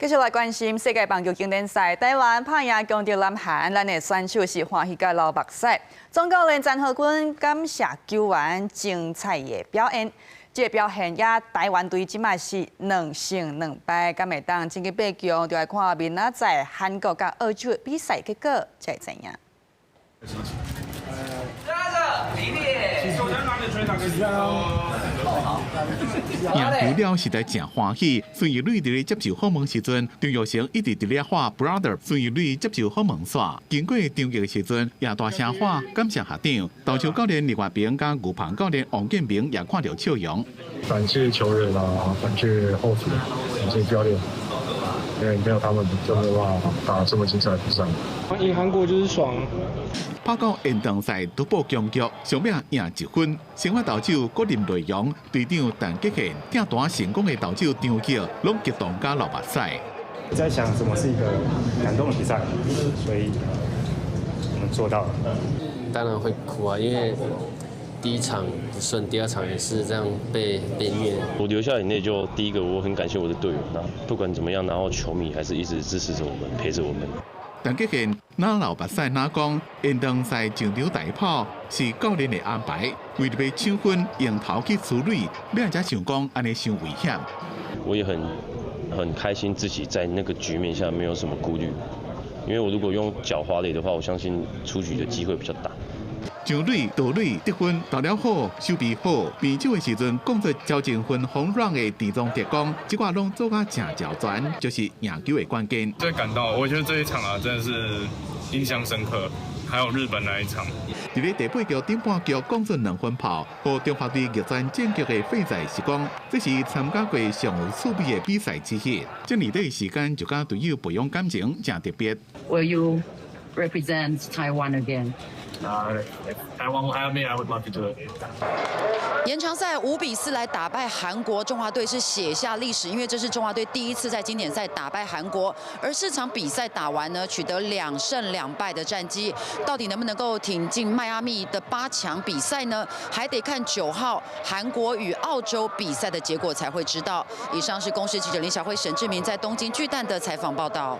繼續來關心世界棒球經典賽，台灣拍贏強敵南韓，咱的選手是歡喜甲流目屎。總教練詹和軍感謝球員精彩的表現，這個表現也台灣隊這馬是兩勝兩敗，敢會當晉級八強，就來看明仔載韓國佮澳洲的比賽結果才會知影。比利，贏球了實在誠歡喜。孫怡蕊佇咧接受訪問時陣，張育成一直佇咧喊 brother。孫怡蕊接受訪問煞，經過張毅的時陣，也大聲喊感謝學長。投手教練李國平佮牛棚教練王建民也看著笑容。感謝球員啊，感謝後援，感謝教練，因為沒有他們就沒有辦法打這麼精彩的比賽。贏韓國就是爽。拍到延長賽突破僵局，上尾贏一分。先發投手郭林瑞陽、隊長陳傑憲、拆彈成功的投手張傑，攏激動甲流目屎。在想什麼是一個感動的比賽，所以我們做到了。當然會哭啊，因為第一場不順，第二場也是這樣被虐。我流下眼淚就第一個，我很感謝我的隊友。那不管怎麼樣，然後球迷還是一直支持着我們，陪着我們。陳傑憲若流目屎，若講延長賽上場代跑是教練的安排，為著欲搶分用頭去出壘，尾才想講按呢傷危險。我也很開心自己在那個局面下沒有什麼顧慮，因為我如果用腳滑壘的話，我相信出局的機會比較大。上壘、盜壘得分投了好，守備好，變手的時陣講出交情分紅軟的田中哲講，這寡攏做甲誠周全，就是贏球的關鍵。最感動，我覺得這一場啊，真的是印象深刻。還有日本那一場。佇咧第八局頂半局講出兩分炮，予中華隊逆轉戰局的費在是講，這是參加過上有趣味的比賽之一。這年底時間就佮隊友培養感情，誠特別。 Will you represent Taiwan again? If Taiwan will have me, I would love to do it. 延長賽5比4來打敗韓國，中華隊是寫下歷史，因為這是中華隊第一次在經典賽打敗韓國。而四場比賽打完呢，取得2勝2敗的戰績，到底能不能夠挺進邁阿密的八強比賽呢？還得看9號韓國與澳洲比賽的結果才會知道。以上是公視記者林小慧、沈志明在東京巨蛋的採訪報道。